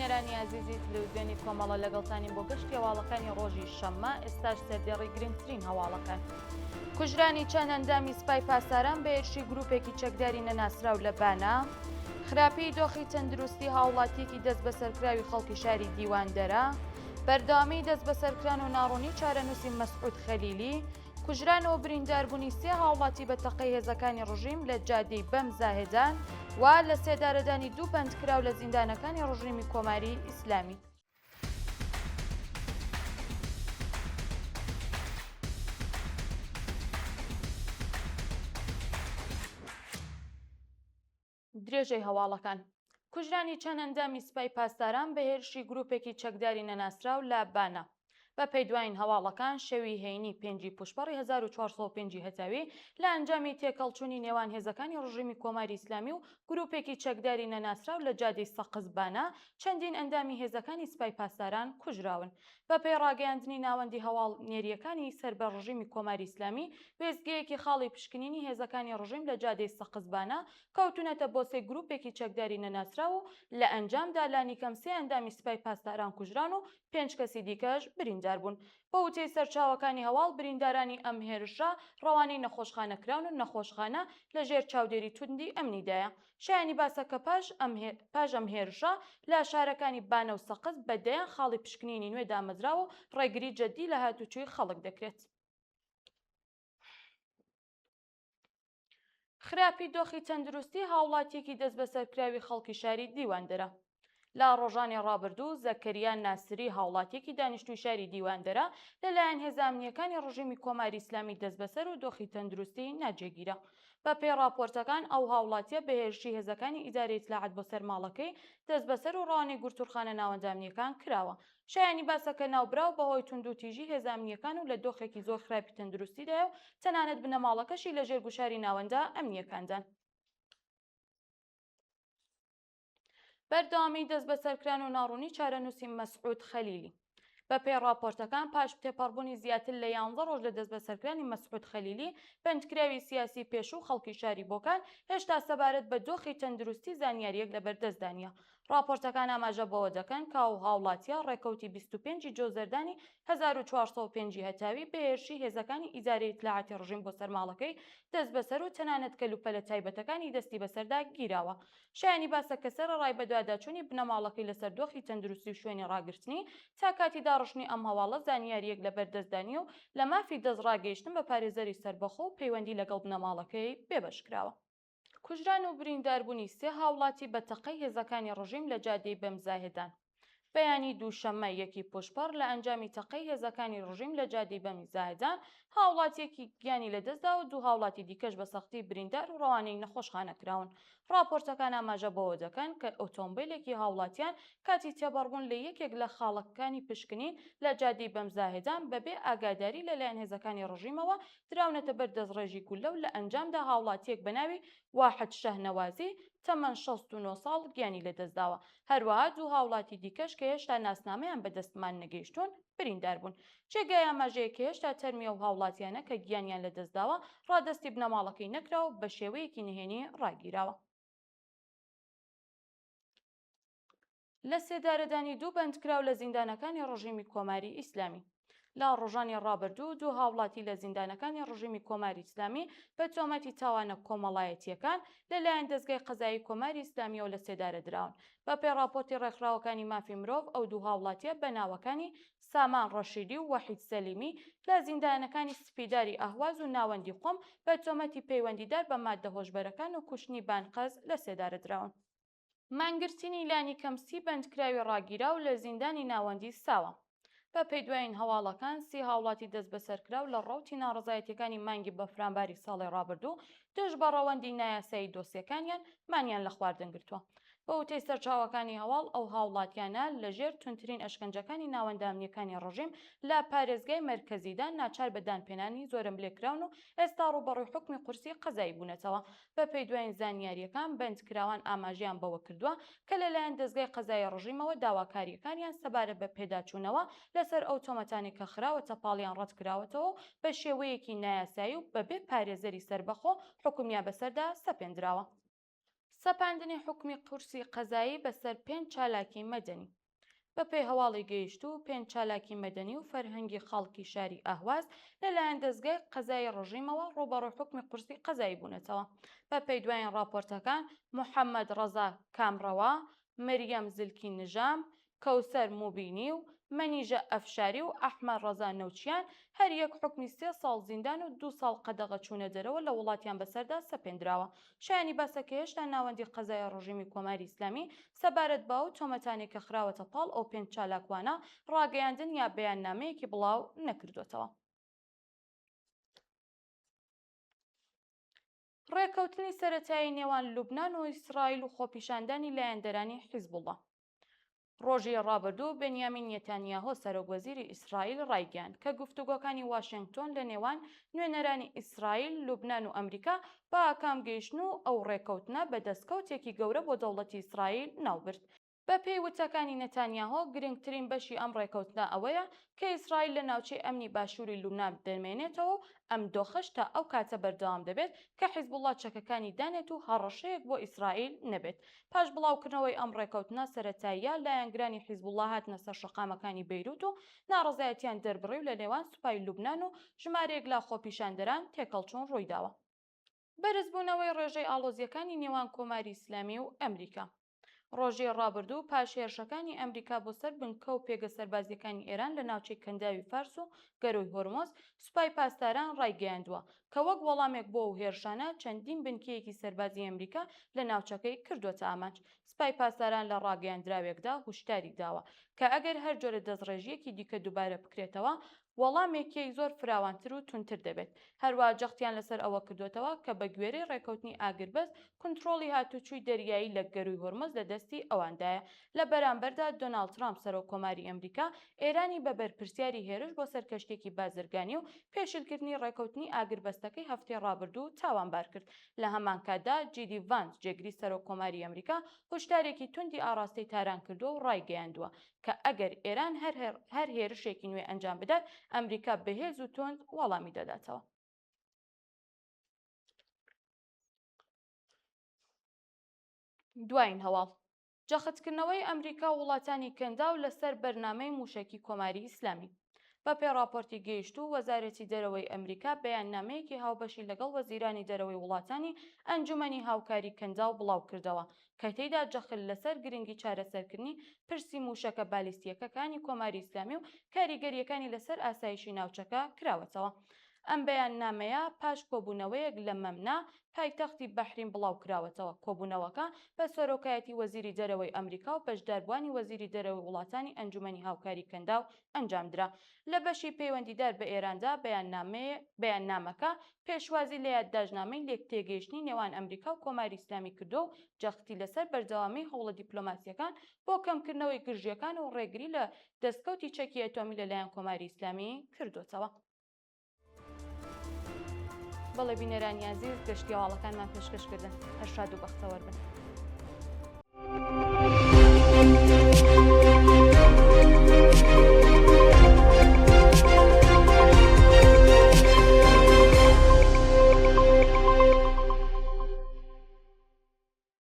بینەرانی ئازیزی تلویزیۆنی کۆمەڵە لەگەڵتانین بۆ گەشتی هەواڵەکانی ڕۆژی شەممە ئێستاش سەردێڕی گرنگترین هەواڵەکان. کوژرانی چەند ئەندامی سپای پاسداران بە هێرشی گروپێکی چەکداری نەناسراو لە بانە، خراپی دۆخی تەندروستی هاوڵاتیەکی دەستبەسەرکراوی خەڵکی شاری دیواندەرە، بەردەوامی دەستبەسەرکران و ناڕوونی چارەنووسی مەسعود خەلیلی، کوژران و برینداربوونی سێ هاوڵاتی بە تەقەی هێزەکانی ڕژیم لە جادەی بەم زاهێدان و لە سێدارەدانی دوو بەندکراو لە زیندانەکانی ڕژیمی کۆماری ئیسلامی. درێژەی هەواڵەکان. کوژرانی چەند ئەندامی سپای پاسداران بە هێرشی گرووپێکی چەکداری نەناسراو لە بانە. بە پێی دوایین هەواڵەکان شەوی هەینی پێنجی پووشپەڕی 1405 هەتاوی لە ئەنجامی تێکەڵچوونی نێوان هێزەکانی ڕژیمی کۆماری ئیسلامی و گرووپێکی چەکداری نەناسراو لە جادەی سەقز بانە چەندین ئەندامی هێزەکانی سپای پاسداران کوژراون. بە پێی ڕاگەیاندنی ناوەندی هەواڵنێرییەکانی سەر بە ڕژیمی کۆماری ئیسلامی، وێستگەیەکی خاڵی پشکنینی هێزەکانی ڕژیم لە جادەی سەقز بانە کەوتوونەتە بۆسەی گرووپێکی چەکداری نەناسراو و لە ئەنجامدا لانیکەم سێ ئەندامی سپای پاسداران کوژران و پێنج کەسی دیکەش بریندار بوون. بە وتەی سەرچاوەکانی هەواڵ، بریندارانی ئەم هێرشە ڕەوانەی نەخۆشخانە کراون و نەخۆشخانە لە ژێر چاودێری توندی ئەمنیدایە. شایانی باسە کە پاش ئەم پاش ئەم هێرشە لە شارەکانی بانە و سەقز بە دەیان خاڵی پشکنینی نوێ دامەزراوە و ڕێگری جەددی لە هاتوچۆی خەڵک دەکرێت. خراپی دۆخی تەندروستی هاوڵاتیەکی دەستبەسەرکراوی خەڵکی شاری دیواندەرە. لە ڕۆژانی ڕابردوو زەکەریا ناسری هاوڵاتیەکی دانیشتووی شاری دیواندەرە لەلایەن هێزە ئەمنییەکانی ڕژیمی کۆماری ئیسلامی دەستبەسەر و دۆخی تەندروستی ناجێگیرە. بە پێی ڕاپۆرتەکان ئەو هاوڵاتیە بە هێرشی هێزەکانی ئیدارەی ئیتلاعات بۆ سەر ماڵەکەی دەستبەسەر و ڕەوانەی گرتووخانە ناوەندە ئەمنییەکان کراوە. شایانی باسە کە ناوبراو بەهۆی توندوتیژی هێزە ئەمنییەکان و لە دۆخێکی زۆر خراپی تەندروستیدایە و تەنانەت بنەماڵەکەشی لەژێر گوشاری ناوەندە ئەمنییەکاندان. بەردەوامی دەستبەسەرکران و ناڕوونی چارەنووسی مەسعود خەلیلی. بەپێی ڕاپۆرتەکان پاش تێپەڕبوونی زیاتر لە یانزە ڕۆژ لە دەستبەسەرکرانی مەسعود خەلیلی، بەندکراوی سیاسی پێشوو خەڵکی شاری بۆکان، هێشتا سەبارەت بە دۆخی تەندروستی زانیارییەک لەبەردەستدا نییە. ڕاپۆرتەکان ئاماژە بەوە دەکەن کە ئەو هاوڵاتییە ڕێکەوتی 25 ی جۆزەردانی 1405 ی هەتاوی بە هێرشی هێزەکانی ئیدارەی ئیتلاعاتی ڕژیم بۆ سەر ماڵەکەی دەستبەسەر و تەنانەت کەلوپەلە تایبەتەکانی دەستی بەسەردا گیراوە. شایانی باسە کە سەرەڕای بەدواداچوونی بنەماڵەکەی لەسەر دۆخی تەندروستی و شوێنی ڕاگرتنی، تا کاتی داڕشتنی ئەم هەواڵە زانیارییەک لەبەر دەستدا نییە و لە مافی دەستڕاگەیشتن بە پارێزەری سەربەخۆ و پەیوەندی لەگەڵ بنەماڵەکەی بێبەش کراوە. کوژران و برینداربوونی سێ هاوڵاتی بە تەقەی هێزەکانی ڕژیم لە جادەی بەم زاهێدان. بەیانی دووشەممە یەکی پووشپەڕ لە ئەنجامی تەقەی هێزەکانی ڕژیم لە جادەی بەمی زاهێدان هاوڵاتییەکی گیانی لەدەستدا و دوو هاوڵاتی دیکەش بە سەختی بریندار و ڕەوانەی نەخۆشخانە کراون. ڕاپۆرتەکان ئاماژە بەوە دەکەن کە ئۆتۆمبیلێکی هاوڵاتیان کاتی تێپەڕبوون لە یەکێک لە خاڵەکانی پشکنین لە جادەی بەم زاهێدان بەبێ ئاگاداری لەلایەن هێزەکانی ڕژیمەوە دراونەتە بەر دەستڕێژی گوللە و لە ئەنجامدا هاوڵاتییەک بە ناوی واحد شەهنەوازی تەمەن 69 ساڵ گیانی لەدەستداوە، هەروەها دوو هاوڵاتی دیکەش کە هێشتا ناسنامەیان بەدەستمان نەگەیشتوون بریندار بوون. جێگای ئاماژەیە کە هێشتا تەرمی ئەو هاوڵاتیانە کە گیانیان لەدەستداوە ڕادەستی بنەماڵەکەی نەکراوە و بەشێوەیەکی نهێنی ڕاگیراوە. لە سێدارەدانی دوو بەندکراو لە زیندانەکانی ڕژیمی کۆماری ئیسلامی. لە ڕۆژانی ڕابردوو دوو هاوڵاتی لە زیندانەکانی ڕژیمی کۆماری ئیسلامی بە تۆمەتی تاوانە کۆمەڵایەتییەکان لەلایەن دەزگای قەزایی کۆماری ئیسلامییەوە لە سێدارە دراون. بەپێی ڕاپۆرتی ڕێکخراوەکانی مافی مرۆڤ ئەو دوو هاوڵاتییە بە ناوەکانی سامان ڕەشیدی و وەحید سەلیمی لە زیندانەکانی سپیداری ئەهواز و ناوەندی قوم بە تۆمەتی پەیوەندیدار بە ماددە هۆشبەرەکان و کوشتنی بانقەز لە سێدارە دراون. مانگرتنی لانیکەم سی بەندکراوی ڕاگیراو لە زیندانی ناوەندی ساوە. بە پێی دوایین هەواڵەکان سی هاوڵاتی دەستبەسەرکراو لە ڕەوتی ناڕەزایەتیەکانی مانگی بەفرانباری ساڵی ڕابردوو دژ بە ڕەوەندی نایاسایی دۆسیەکانیان مانیان لە خواردن گرتووە. بە وتەی سەرچاوەکانی هەواڵ ئەو هاوڵاتیانە لە ژێر توندترین ئەشکەنجەکانی ناوەندە ئەمنیەکانی ڕژیم لە پارێزگای مەرکەزیدا ناچار بە دانپێنانی زۆرەملێ کراون و ئێستا ڕووبەڕووی حوکمی قورسی قەزایی بوونەتەوە. بەپێی دوایین زانیارییەکان، بەندکراوان ئاماژەیان بەوە کردووە کە لەلایەن دەزگای قەزایی ڕژیمەوە داواکارییەکانیان سەبارەت بە پێداچوونەوە لەسەر ئەو تۆمەتانەی کە خراوەتە پاڵیان ڕەتکراوەتەوە و بە شێوەیەکی نایاسایی و بەبێ پارێزەری سەربەخۆ حوکمیان بەسەردا سەپێندراوە. سەپاندنی حوکمی قورسی قەزایی بەسەر پێنج چالاکی مەدەنی. بەپێی هەواڵی گەیشتوو، پێنج چالاکی مەدەنی و فەرهەنگی خەڵکی شاری ئەهواز لەلایەن دەزگای قەزایی ڕژیمەوە ڕووبەڕووی حوکمی قورسی قەزایی بوونەتەوە. بەپێی دوایین ڕاپۆرتەکان، محەممەد ڕەزا کامڕەوا، مریەم زلکی نژام، کەوسەر موبینی و مەنیژە ئەفشاری و ئەحمەد ڕەزا نەوچیان هەریەک حوکمی سێ ساڵ زیندان و دوو ساڵ قەدەغە چوونە دەرەوە لە وڵاتیان بەسەردا سەپێندراوە. شایانی باسە کە هێشتا ناوەندی قەزای ڕژیمی کۆماری ئیسلامی سەبارەت بە ئەو تۆمەتانەی کە خراوەتە پاڵ ئەو پێنج چالاکوانە ڕاگەیاندن یا بەیاننامەیەکی بڵاو نەکردۆتەوە. ڕێککەوتنی سەرەتایی نێوان لوبنان و ئیسرائیل و خۆپیشاندانی لایەندرانی حیزبوڵڵا. ڕۆژی ڕابردوو بنیامین نێتانیاهۆ سەرۆک وەزیری ئیسرائیل ڕایگەیاند کە گفتوگۆکانی واشێنگتۆن لە نێوان نوێنەرانی ئیسرائیل، لوبنان و ئەمریکا بە ئاکام گەیشتن و ئەو ڕێککەوتنە بە دەستکەوتێکی گەورە بۆ دەوڵەتی ئیسرائیل ناوبرد. بەپێی وتەکانی نەتانیاهۆ، گرنگترین بەشی ئەم ڕێکەوتنە ئەوەیە کە ئیسرائیل لە ناوچەی ئەمنی باشووری لوبنان دەمێنێتەوە و ئەم دۆخەش تا ئەو کاتە بەردەوام دەبێت کە حیزبوڵڵا چەکەکانی دانێت و هەڕەشەیەک بۆ ئیسرائیل نەبێت. پاش بڵاوکردنەوەی ئەم ڕێکەوتنە سەرەتاییە، لایەنگرانی حیزبوڵڵا هاتنە سەر شەقامەکانی بەیروت و ناڕەزایەتیان دەربڕی و لە نێوان سوپای لوبنان و ژمارەیەک لە خۆپیشاندەران تێکەڵچوون ڕوویداوە. بەرزبوونەوەی ڕێژەی ئاڵۆزییەکانی نێوان کۆماری ئیسلامی و ئەمریکا. ڕۆژی ڕابردوو پاش هێرشەکانی ئەمریکا بۆ سەر بنکە و پێگە سەربازییەکانی ئێران لە ناوچەی کەنداوی فارس و گەرووی هۆرمۆز، سوپای پاسداران ڕایگەیاندووە کە وەک وەڵامێک بۆ ئەو هێرشانە چەندین بنکەیەکی سەربازیی ئەمریکا لە ناوچەکەی کردووەتە ئامانج. سپای پاسداران لە ڕاگەیاندراوێکدا هوشداری داوە کە ئەگەر هەر جۆرە دەستڕێژییەکی دیکە دووبارە بکرێتەوە، وەڵامێکیی زۆر فراوانتر و توندتر دەبێت. هەروەها جەختیان لەسەر ئەوە کردۆتەوە کە بە گوێرەی ڕێکەوتنی ئاگربەست، کونترۆڵی هاتوچووی دەریایی لە گەرووی هورمز لە دەستی ئەواندایە. لە بەرامبەردا دۆناڵد ترامپ سەرۆک کۆماری ئەمریکا، ئێرانی بە بەرپرسیاری هێرش بۆ سەر کەشتییەکی بازرگانی و پێشلکردنی ڕێکەوتنی ئاگربەستەکەی هەفتەی ڕابردوو تاوانبار کرد. لە هەمان کاتدا جی دی ڤانس جێگری سەرۆک کۆماری ئەمریکا هوشدارێکی توندی ئاڕاستەی تاران کردووە و ڕایگەیاندووە کە ئەگەر ئێران هەر هەر هێرشێکی نوێ ئەنجام بدات، ئەمریکا بەهێز و توند وەڵامی دەداتەوە. دوایین هەواڵ، جەختکردنەوەی ئەمریکا و وڵاتانی کەنداو لەسەر بەرنامەی مووشەکی کۆماری ئیسلامی. بەپێی ڕاپۆرتی گەیشتوو، وەزارەتی دەرەوەی ئەمریکا بەیاننامەیەکی هاوبەشی لەگەڵ وەزیرانی دەرەوەی وڵاتانی ئەنجومەنی هاوکاری کەنداو بڵاوکردەوە کە تێیدا جەخت لەسەر گرنگی چارەسەرکردنی پرسی مووشەکە بالیستییەکەکانی کۆماری ئیسلامی و کاریگەرییەکانی لەسەر ئاسایشی ناوچەکە کراوەتەوە. ئەم بەیاننامەیە پاش کۆبوونەوەیەک لە مەمنا، پایتەختی بەحرین بڵاوکراوەتەوە. کۆبوونەوەکە بە سەرۆکایەتی وەزیری دەرەوەی ئەمریکا و بەشداربووانی وەزیری دەرەوەی وڵاتانی ئەنجومەنی هاوکاری کەنداو ئەنجامدرا. لە بەشی پەیوەندیدار بە ئێراندا بەیاننامەکە پێشوازی لە یادداشتنامەی لێکتێگەیشتنی نێوان ئەمریکا و کۆماری ئیسلامی کردووە و جەختی لەسەر بەردەوامیی هەوڵە دیپلۆماسییەکان بۆ کەمکردنەوەی گرژییەکان و ڕێگری لە دەستکەوتی چەکی ئەتۆمی لەلایەن کۆماری ئیسلامی کردووەتەوە. بەڵێ بینەرانی ئازیز گەشتی هەواڵەکانمان پێشکەش کردن هەر شاد و بەختەوەر بن.